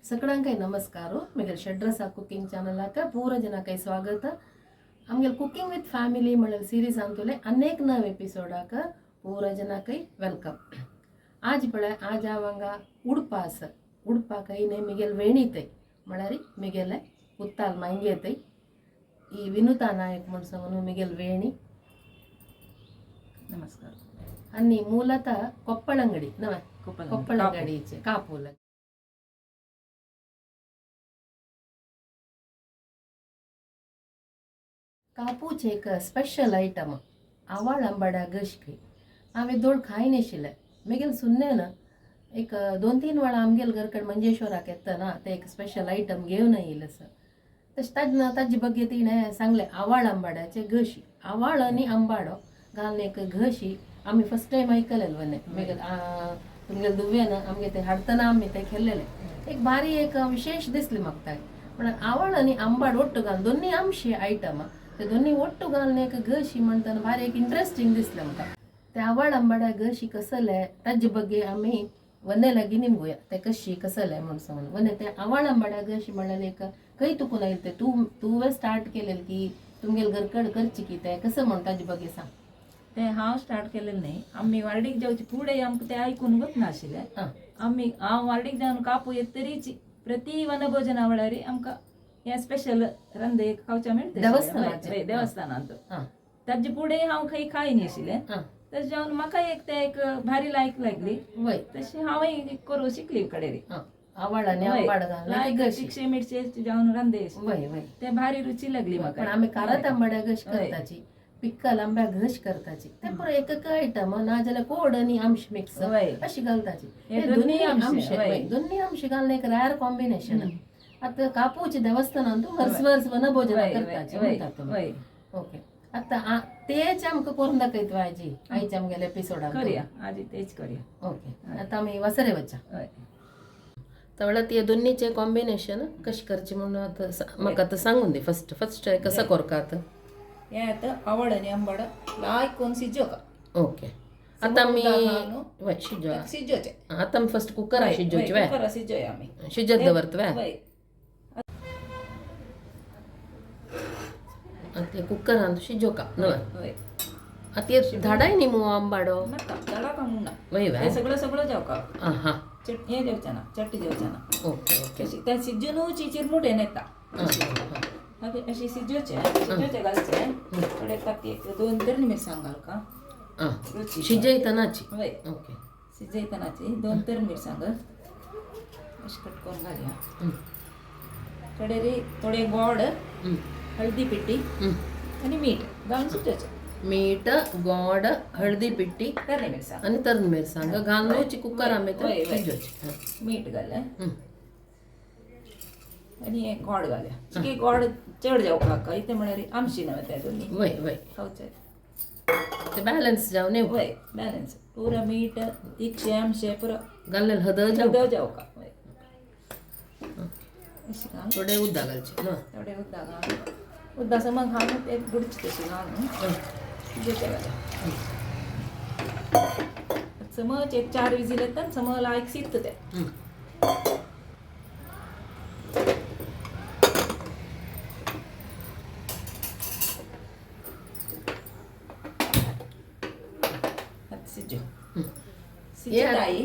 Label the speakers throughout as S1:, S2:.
S1: ಸಕಡಂಕೈ ನಮಸ್ಕಾರ. ಮಿಗಲ್ ಷಡ್ರಸ cooking channel ಹಾಕ ಪೂರ ಜನಕೈ ಸ್ವಾಗತ. ಆಮೇಲೆ ಕುಕಿಂಗ್ ವಿತ್ ಫ್ಯಾಮಿಲಿ ಮಳಲ್ ಸೀರೀಸ್ ಅಂತಲೇ ಅನೇಕ ನವ ಎಪಿಸೋಡ್ ಹಾಕ ಪೂರ ಜನಕೈ welcome. ಆಜ್ ಬಳೆ ಆಜ್ ಆವಂಗ ಉಡುಪಾಸ ಉಡುಪ ಕೈನೆ ಮಿಗೆಲ್ ವೇಣಿತೈ ಮಳರಿ ಮಿಗೆಲೆ ಉತ್ತಾಲ್ ಮಂಗೇತೈ ಈ ವಿನುತಾ ನಾಯಕ್ ಮುನ್ಸಂಗನು ಮಿಗೆಲ್ ವೇಣಿ.
S2: ನಮಸ್ಕಾರ.
S1: ಅನ್ನಿ ಮೂಲತಃ ಕೊಪ್ಪಳಂಗಡಿ ನವ ಕೊಪ್ಪಳಂಗಡಿ ಈಚೆ ಕಾಪುಲ. कापूचे एक स्पेशल आयटम आवाळ आंबाडा गशकी हांवें दोळ खाय नाशिल्लें. मागीर सुन्नेन एक दोन तीन वेळा आमगेल घरकड मंजेश्वराक येतना ते एक स्पेशल आयटम घेवन येयलें सर. तशें ताजे ताजे ಬಗ್ಗೆ तिणें सांगलें आवाळ आंबाड्याचे घशी. आवाळ आनी आंबाडो घालून एक घशी आमी फर्स्ट टायम आयकलें वने. मागीर तुमगेले दुव्यान आमगे ते हाडटना आमी ते खेळलेले एक भारी एक विशेष दिसली म्हाका. ते म्हणल्यार आवाळ आनी आंबाड ಒಟ್ಟು घालून दोन्ही आमशे आयटम ते दोन्ही ಒಟ್ಟು घालून एक घशी म्हणटना भारी एक इंट्रस्टिंग दिसलें म्हाका. ते आवाळ आंबाड्या घशी कसले ताजे ಬಗ್ಗೆ आमी वने लागीं निमगुया ते कशी कसले म्हूण सांगून. वने ते आवाळ आंबाड्या घशी म्हणल्यार एक खंय तुकून आयले ते तूं तुवें स्टार्ट केलें की तुमगेले घरकड करची की ते कसं म्हण ताजे ಬಗ್ಗೆ सांग.
S2: ते हांव स्टार्ट केलें न्ही. आमी वार्डीक जावचे फुडें आमकां ते आयकून नाशिल्लें. आमी हांव वार्डीक जावन कापू येत तरीच प्रति वनभोजना वेळार आमकां हें स्पेशल रंद एक खावच्या मेळटा.
S1: देवस्थानाचें.
S2: देवस्थानांत. ताजे फुडें हांव खंय खाय नाशिल्लें. तशें जावन म्हाका एक ते एक भारी लायक लागली. तशें हांवूय करूं शिकली कडेरी.
S1: आवाळ आनी आंबाड घालून
S2: लायक
S1: घशी.
S2: तिखशे मिरचे जावन रांदे
S1: वय वय
S2: ते भारी रुची लागली म्हाका.
S1: पण आमी कारात आंबाड्या घश करताची, पिक्कल आंब्या घश करताची, ते पुरो एक एक आयटम ना जाल्यार कोड आनी आमश मिक्स अशी घालताची.
S2: हे
S1: हे
S2: दोन्ही
S1: दोन्ही
S2: आमशे,
S1: आमशे दोन्ही आमशे घालून एक रॅर कॉम्बिनेशन. आता कापूची देवस्थानान तूं वर्स वर्स वनभोजन करताची म्हणतात तुमी. ओके, आता तेच आमकां करून दाखयत आजी आयच्या आमगेल्या एपिसोडान.
S2: करूया आजी, तेच करूया.
S1: ओके, आता आमी वसरे वचा.
S2: हय.
S1: तवळ ते दोन्हीचे कॉम्बिनेशन कशी करची म्हणून आता म्हाका आतां सांगून दी. फर्स्ट फर्स्ट कसं करका आतां?
S2: हे आतां आवड आनी आंबाडो लायक करून शिजोवका.
S1: ओके, आता आमी
S2: घालून
S1: वय शिजो.
S2: शिजोवचें.
S1: आता आमी फर्स्ट कुकरान शिजोवचे वे?
S2: कुकरार शिजोया आमी.
S1: शिजत दवरत वे?
S2: वय.
S1: आता कुकरान शिजोवका न्हय?
S2: वय.
S1: आता हे धाडाय न्ही मु आंबाडो?
S2: नाका, धाडाका म्हणना.
S1: वय
S2: हे
S1: वे
S2: सगळं सगळं जावका.
S1: आं हां.
S2: चट हें जावचें ना, चट्टी जावचें ना.
S1: Okay okay.
S2: तशी तें शिजूनूच चिरमुट हें येता.
S1: आं हां.
S2: मागीर अशी शिजोवचें, शिजोवचें घालचें थोडे ताकी एक दोन तरी मिरसांग घालका.
S1: आं.
S2: रुची.
S1: शिजयतनाची?
S2: वय.
S1: ओके.
S2: शिजयतनाची दोन तर मिरसांग अशें कट करून घालया. थोडे रे थोडे गोड, हळदी पिठी आनी मीठ घालून शिजोवचें.
S1: मीठ, गोड, हळदी पिठी
S2: तरणी मिरसांग.
S1: आनी तरणी मिरसांग घालून कुकर आमी
S2: वय, वय.
S1: शिजोवचें.
S2: मीठ घालें आनी हें गोड घालें. चिके गोड चड जावपाक इतलें म्हळ्यार आमशी न्हय ते दोनी
S1: वय वय.
S2: खावचे.
S1: ते बॅलन्स जावन येवं.
S2: वय, बॅलन्स पुरो मीठ तिखशें आमशें पुरो.
S1: घाल्लें हद जावं.
S2: हद जावका वय. अशें घाल.
S1: थोडे उदक घालचें न्हय?
S2: थोडे उदक घाल. उदक समज घालून ते बुडचे तशें घालून शिजोवचें घालें. समज एक चार विजील येता, समज लायक शिजता तें. आतां शिजो शिजताय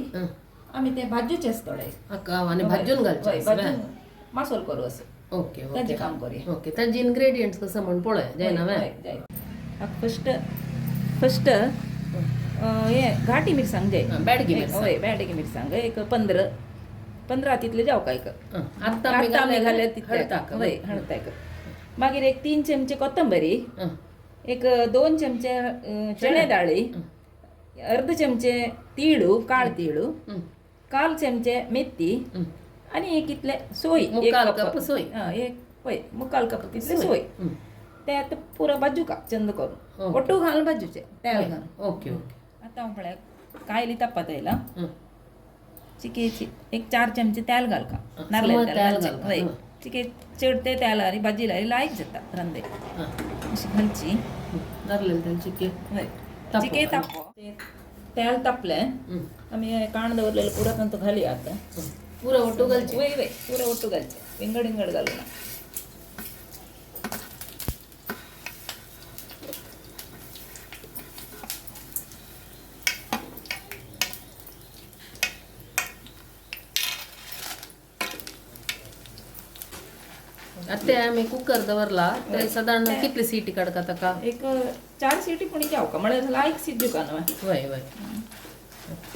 S2: आमी ते भाजूचे आसा थोडे.
S1: आनी भाजून घालचें.
S2: वय, भाजून मासोल करू असो.
S1: ओके
S2: ताजें
S1: ओके
S2: काम करूया.
S1: ओके, ताजे इन्ग्रेडियंट्स कसं म्हण पळय जायना वे?
S2: जाय. फर्स्ट फर्स्ट हे घाटी मिरसांग जाय.
S1: बेडगी मिरसांग.
S2: वय, बेडगी मिरसांग एक 15 15 तितले जावका एक.
S1: आत्तां
S2: आतां आमी घाल्या तितले.
S1: हळताक.
S2: वय, हळताक. मागीर एक 3 चमचे कोथंबरी, एक 2 चमचे चणे दाळी, अर्ध चमचे तिळू, काळ तिळू, काल चमचे मेथी आनी एक इतले सोय एक.
S1: मुक्काल कप सोय.
S2: हं, एक वय मुक्काल कप तितले सोय. ते आतां पुरो भाजूका चंद करून. ओटू घालून भाजूचे तेल घालून.
S1: Okay okay.
S2: आतां हांव पळय कायली तापत येयला. चिकेची एक 4 चमचे तेल घालका. नारळ
S1: समज
S2: तेल
S1: तेल
S2: घालचें.
S1: घालका.
S2: वय. चिके चड ते तेल आनी भाजी लायक जाता रंदे. अशी घालची.
S1: नारळ तेल चिके
S2: वय.
S1: तापोवप.
S2: चिके तापो. तेल तापलें, आमी काण दवरलेलें पुरो तातूंत घालया आतां.
S1: पुरो ಒಟ್ಟು घालचे.
S2: वय वय पुरो ಒಟ್ಟು घालचे, विंगड विंगड घालू ना.
S1: आतां आमी कुकर दवरला ते सादारण कितली सीटी काडका ताका?
S2: एक 4 सीटी पुणी जावका म्हळ्यार लायक शिजूका न्हय.
S1: वय वय.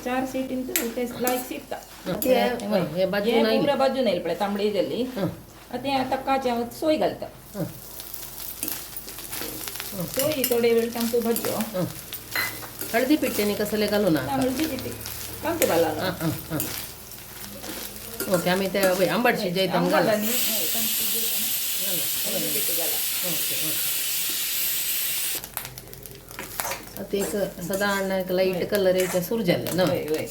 S2: 4 सीटीन ते लायक शिजता.
S1: ते वय हे बाजून
S2: हे पुरा बाजून येयल पळय तांबडी जाल्ली.
S1: हं.
S2: आतां हें तक्काचे हांव सोय घालता.
S1: हं.
S2: सोय थोडे वेळ तांकां भाजयो.
S1: हं. हळदी पिठ्यानी कसले घालू ना?
S2: हळदी पिठी तांकां घाला.
S1: हां हां हां. ओके, आमी ते वय आंबट शिजयता घाल.
S2: आनी हय तांकां शिजयतना हळदी पिठी घाला.
S1: Okay okay. आतां एक सादारण एक लायट कलर येवचे सुरू जाल्ले ना?
S2: वय वय,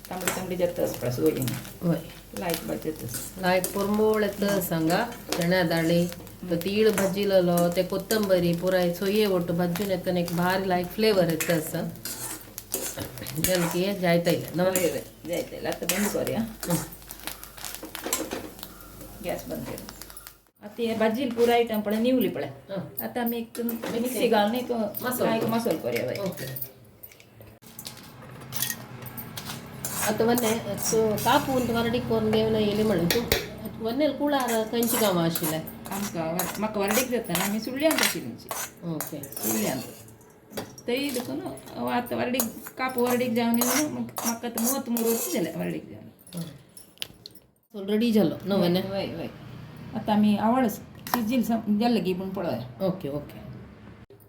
S2: तांबडी तांबडी जाता पळय सोयीन.
S1: वय.
S2: लायक भाजतच.
S1: लायक पोरंबोळ येता सांगा चण्या दाळी तो तीळ भाजिलेलो ते कोथंबरी पुराय सोये ಒಟ್ಟು भाजून येताना एक भारी लायक फ्लेवर येता असं जालकी जायता येईल ना?
S2: वय वय, जायतले. आतां बंद करूया, गॅस बंद कर. आतां हे भाजील पुरा आयटम पळय निवली पळय. आतां आमी एक मिक्सी घालून एक
S1: मसालो.
S2: लायक मसालो करूया. वय.
S1: ओके. आतां वन्ने कापू उंत वरडीक कोरून घेवन येयली म्हणून तूं वन्नेल कुळार खंयची गांवां आशिल्लें?
S2: आमकां म्हाका वरडीक जाता आमी सुळ्यांत आशिल्ली.
S1: ओके.
S2: सुळ्यांत थंय देखून आतां वरडीक कापू वरडीक जावन येवन म्हाका आतां 33 वर्सां जालें वरडीक जावन.
S1: रेडी जालो न्हू वन्ने?
S2: वय वय. आतां आमी आवड शिजील जालें गी म्हूण पळोवया.
S1: Okay okay.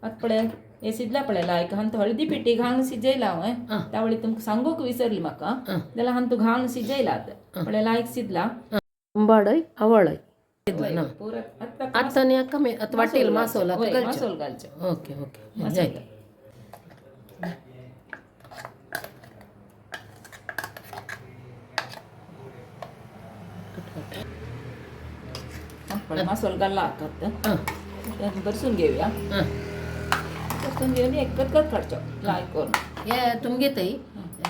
S2: आतां पळय हे शिजला पळय लायक हांव हळदी पिठी घालून शिजयला हांवें. तावळी तुमकां सांगूंक विसरली म्हाका जाल्यार हांव तूं घालून शिजयला. आतां पळय लायक शिजला.
S1: अंबाडय आवळय.
S2: पुरा आतां
S1: आतां आनी कमी आतां वाटेल मासोल आतां घालचें.
S2: मसालो घालचो.
S1: ओके ओके जायत.
S2: पळय मसालो घालला आतां.
S1: हां.
S2: भरसून घेवया.
S1: हां.
S2: भरसून घेवन एक कतकत काडचो लायक करून.
S1: हे तुमगे थंय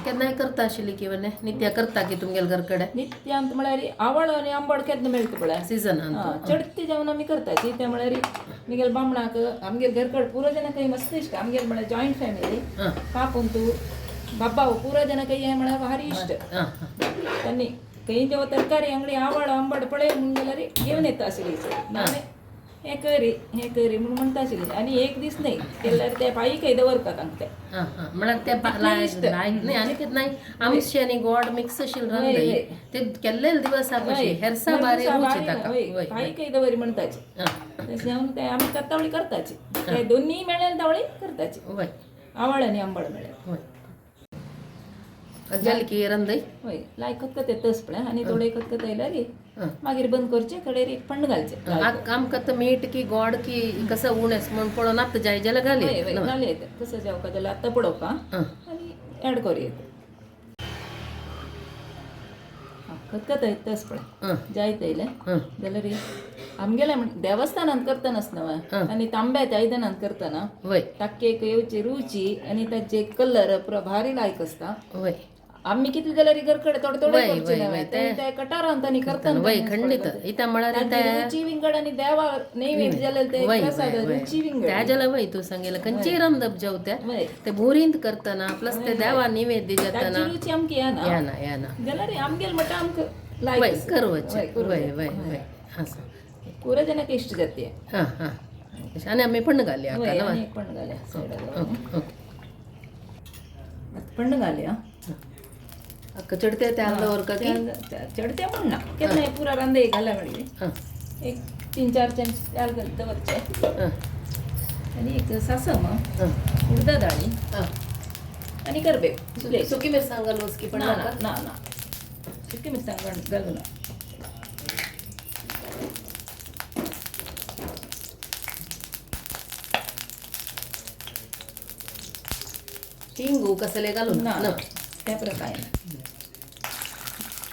S1: केन्नाय करता आशिल्ली की वन्ने नित्या करता की तुमगेले घर कडेन?
S2: नित्यांत म्हळ्यार आवळ आनी आंबड केन्ना मेळटा पळय
S1: सिजनान.
S2: चडती जेवण आमी करता ती ते म्हळ्यार मिगेल बामणाक आमगेर घरकड पुरो जण काही मस्त इश्ट आमगेर म्हळ्यार जॉयंट फॅमिली. कापून तूं बाब्बा पुरो जण काही हे म्हळ्यार भारी इश्ट.
S1: हां हां.
S2: त्यांनी खंय जेव्हा तरकारी अंगडी आवड आंबड पळय म्हणून जाल्यार घेवन येता आशिल्ली. नामे हे करी हे करी म्हणून म्हणटा आशिल्ली. आनी एक दीस न्हय केल्यार ते पायी खंय दवरता तांकां ते.
S1: हां हां. म्हळ्यार ते लायक न्हय आनी कितें नाय आमशे आनी गोड मिक्स आशिल्लें रांदय ते केल्ले दिवस कशे हेरसा बारी रुची ताका. वय.
S2: पायी खंय दवरी म्हणटाची.
S1: हां.
S2: तशें जावन ते आमी तावळी करताची ते दोन्ही मेळ्ळ्यार तावळी करताची.
S1: वय.
S2: आवड आनी आंबड मेळ्ळ्यार.
S1: वय. जालें की रांदय?
S2: वय लायक खतखत येतच पळय आनी थोडे खतखत येयल्यार मागीर बंद करचें कडेर एक पंड घालचें.
S1: आमकां आतां मीठ की गोड की कसं उणें म्हूण पळोवन आतां जाय जाल्यार घाली.
S2: वय वय घाली येता कसं जेवका जाल्यार आतां पळोवपा आनी ऍड करूं येता. खतखत येतच पळय जायत येयलें जाल्यार आमगेलें देवस्थानांत करतना न्हय आनी तांब्याच्या आयदनांत करतना
S1: वय
S2: ताका एक येवची रुची आनी ताचे कलर पुरो भारी लायक आसता.
S1: वय.
S2: आमी कितले जाल्यार घरकडे थोडे थोडे करचे न्हय ते कटारांत आनी करतना.
S1: वय खंडीत इता म्हळ्यार
S2: रुची विंगड आनी देवा नैवेद्य जाल्यार ते प्रसाद रुची विंगड.
S1: त्या जाल्यार वय तूं सांगिल्लें खंयचेय रांदप जेवते ते बोरींत करतना प्लस ते देवा नैवेद्य जातना
S2: रुची आमकां येना
S1: येना येना
S2: जाल्यार आमगेले म्हणटा आमकां लायक
S1: करवचें. वय वय वय आसा
S2: पुरो जाणांक इश्ट जाता.
S1: हां हां. आनी आमी पण घालया.
S2: आनी एक पण घालया सायडाक.
S1: Okay okay.
S2: पण घालया.
S1: अक्का चडते तेल दवरका की
S2: चडते म्हण ना केन्नाय पुरा रांदय घाल्या मागीर एक 3-4 चमचे तेल घाल दवरचे आनी एक सासम उडदा दाळी आनी करबेव.
S1: सुकी मिरसांग घालूच की पण
S2: ना ना ना सुकी मिरसांग घालू ना.
S1: हिंगू कसले घालून
S2: ना त्या प्रकार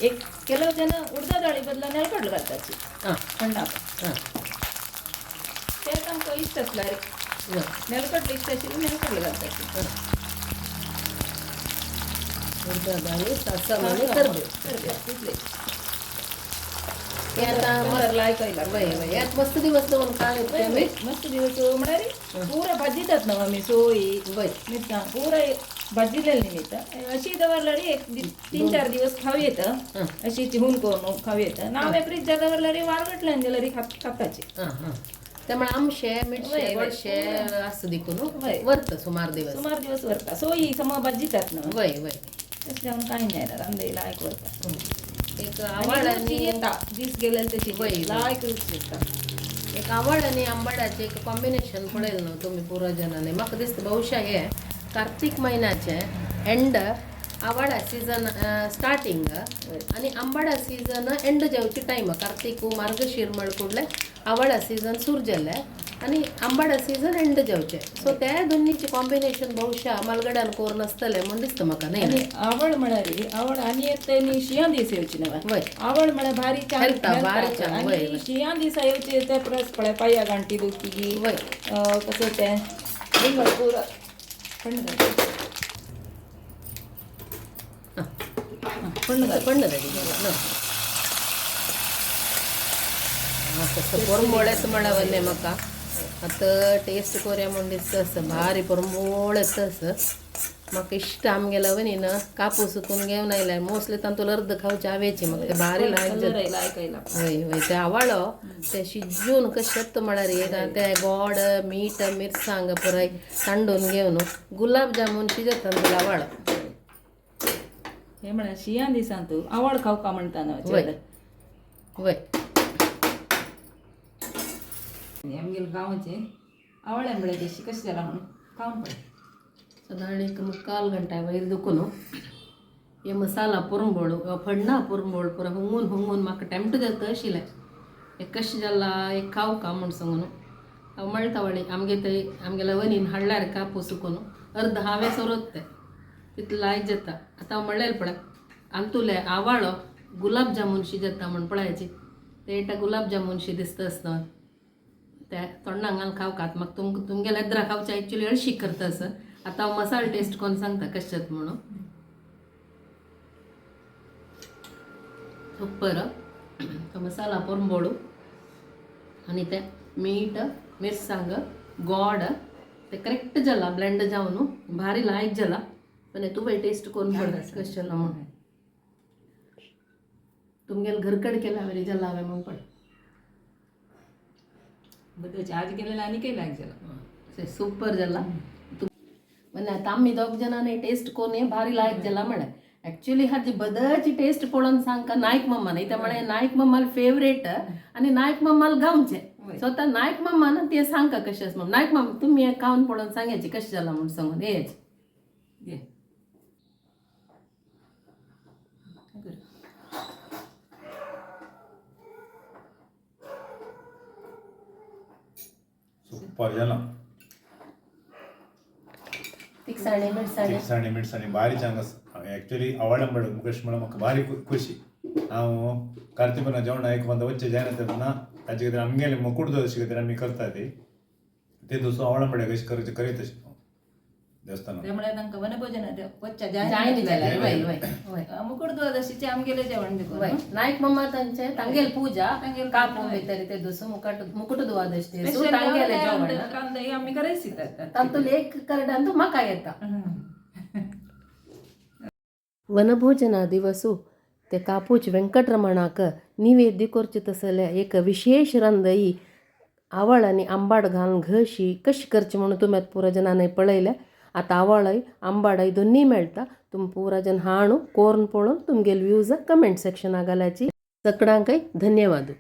S2: एक ಕೆಲವು ಜನ उडदा दाळी बदला नेलकडलं घालताची पण ना ते तांकां इश्ट आसल्यार नेलकडलं इश्ट आशिल्लें नेलकडलं घालताची.
S1: उडदा दाळी सासम आनी करबेव.
S2: करबेव तितलें.
S1: हे आता
S2: कलर लायक येयला.
S1: वय वय, यात मस्त दिवस दवरून काय
S2: वय वय, मस्त दिवस म्हळ्यार पुरा भाजीतात न्हू आमी सोय
S1: वय
S2: मिरसांग पुरा भाजिलेली निमित्त अशी दवरल्यार एक 3-4 दिवस खावं येता. अशी चिहून करून खावं येता. ना हांवें फ्रिजार दवरल्यार वाळवटल्यान जाल्यार खाताची.
S1: हां हां, त्यामुळे आमशे मिरशे
S2: वय, वय.
S1: गोडशे आसता देखून
S2: वय.
S1: वरता सुमार दिवस.
S2: सुमार दिवस वरता. सोयी सम भाजीतात न्हू.
S1: वय वय.
S2: तशें जावन कांय जायना, रांदय लायक वरता.
S1: एक
S2: आवड
S1: आवड
S2: आणि
S1: आणि
S2: येता दीस गेले तशी
S1: वय, वय.
S2: लायक रुच येता.
S1: एक आवड आणि आंबाड्याचे एक कॉम्बिनेशन पळयलें न्हू तुमी पुरा जणांनी, म्हाका दिसता बहुशा हे कार्तीक महिन्याचे एंड आवाडा सीजन स्टार्टिंग आणि आंबाडा सीजन एंड जावची टायम. कार्तीक मार्गशीर म्हळ ಕೂಡಲೇ आवाडा सीजन सुरू जाल्ले आणि आंबाडा सीजन एंड जावचे. सो त्या दोन्हीचे कॉम्बिनेशन बहुशा मालगड्यान करून आसतलें म्हूण दिसता म्हाका न्ही.
S2: आणि आवड म्हळ्यार आवड आनी एक ते शियां दीस येवची न्हय.
S1: वय.
S2: आवड म्हळ्यार भारी चांग
S1: हेल्था, भारी चांग, वय,
S2: आनी
S1: वय.
S2: शियां दिसा येवचे ते परस पळय पांया गांठी दुखती.
S1: वय.
S2: कसं तें रिंगण पुरा थंड जालें.
S1: पण्ण पण्ण जाली कसं पोरंबोळेच म्हळावन्ने म्हाका आतां टेस्ट कोरया म्हूण दिसता असं भारी पोरंबोळेच असं म्हाका इश्ट आमगेलो वनीन कापूस सुकून घेवन आयल्यार मोस्टली तांतूल अर्द खावचे आवेची म्हाका ते भारी लायक
S2: कलर
S1: जाता.
S2: आयला आयकयला.
S1: वय वय, ते आवाळो ते शिजून कशें म्हळ्यार ते गोड मीठ मिरसांग पुराय तांडून घेवन गुलाब जामून शिजत तांतूल आवाळो.
S2: हे म्हळ्यार शियां दिसांत आवड खावका म्हणटा न्हय.
S1: वय वय.
S2: आमगेले गांवचे आवळ म्हळ्यार तशी कशें जाला म्हणून खावन पळय.
S1: सादारण एक मुक्काल गंಟೆ वयर दुखून हे मसाला पुरंबोळ फण्णा पुरंबोळ पुरा हुंगून हुंगून म्हाका टेम्प्ट जाता आशिल्लें हे कशें जाला एक खावका म्हूण सांगून. हांव मळटा वळी आमगे थंय आमगेल्या वनीन हाडल्यार कापूस सुकून अर्द हांवें सोरत तें तितलें लायक जाता. आतां हांव म्हणलें पळय आंतुले आवाळो गुलाब जामून शी जाता म्हूण पळयाची ते एटा गुलाब जामून शी दिसता आसता ते तोंडाक घालून खावकात म्हाका तुमगेले एद्रा खावचे एक्चुली हळशीक करता असं. आतां हांव मसालो टेस्ट करून सांगता कशें जाता म्हणून. सुपर तो मसाला पोरंबोळू आनी ते मीठ मिरसांग गोड ते करेक्ट जाला ब्लेंड जावन भारी लायक जाला. पण तुवें टेस्ट करून पळय कशें जाला म्हणून. तुमगेले घरकड केला हांवें जाला हांवें म्हूण पळय.
S2: बद्दल आज केलेलं आनी काही लायक जाला.
S1: सुपर जाला. म्हणजे आता आम्ही दोग जणांनी टेस्ट कोण भारी लायक जाला म्हळ्यार ऍक्च्युली हाजी बदची टेस्ट पळोवन सांगका नायक मम्मा न्ही त्यामुळे नायक मम्माल फेवरेट आणि नायक मम्माल गावचे. स्वतः नायक मम्मा ना ते सांगका कशें आसा म्हणून. नायक मम्मा तुमी खावन पळोवन सांगायची कशें जाला म्हूण सांगून येयाची.
S2: घे.
S3: सुपर जाला.
S1: तिखसाणे मिरसाणे
S3: तिखसाणी मिरसाणी भारी चांग ॲक्च्युली आवडंबड मुकेश म्हणून म्हाका भारी खुशी. हांव कार्तिपना जेवण एक वंदा वच्चे जायना तेन्ना ताचे खातीर आमगेले मुकुट अशें खातीर आमी करता ती ते दुसरो आवडंबडे कशें करचे करीत अशें देवस्थानात.
S2: त्यामुळे तांकां वनभोजन वच्च्या
S1: जायना जाल्यार वय वय वय.
S2: मुकुट द्वादशीचे आमगेले जेवण देखून
S1: वय नायक मम्मा तांचे तांगेल पूजा
S2: तांगेल
S1: कापून भितर ते दुसरो मुकट मुकुट द्वादश ते तांगेले जेवण
S2: रांदय आमी करायची.
S1: तातूंत एक करडान तो म्हाका येता. वनभोजना दिवसू ते कापूच वेंकटरमणाक निवेद्य करचे तसले एक विशेष रांदई आवळ आनी आंबाड घालून घशी कशी करची म्हणून तुमी आतां पुरा जणांनी पळयलें. आतां आवळय आंबाडय दोन्ही मेळटा. तुमी पुरा जण हाणू कोरून पळोवन तुमगेले व्यूज कमेंट सेक्शना घालाची. सगळ्यांकय धन्यवाद.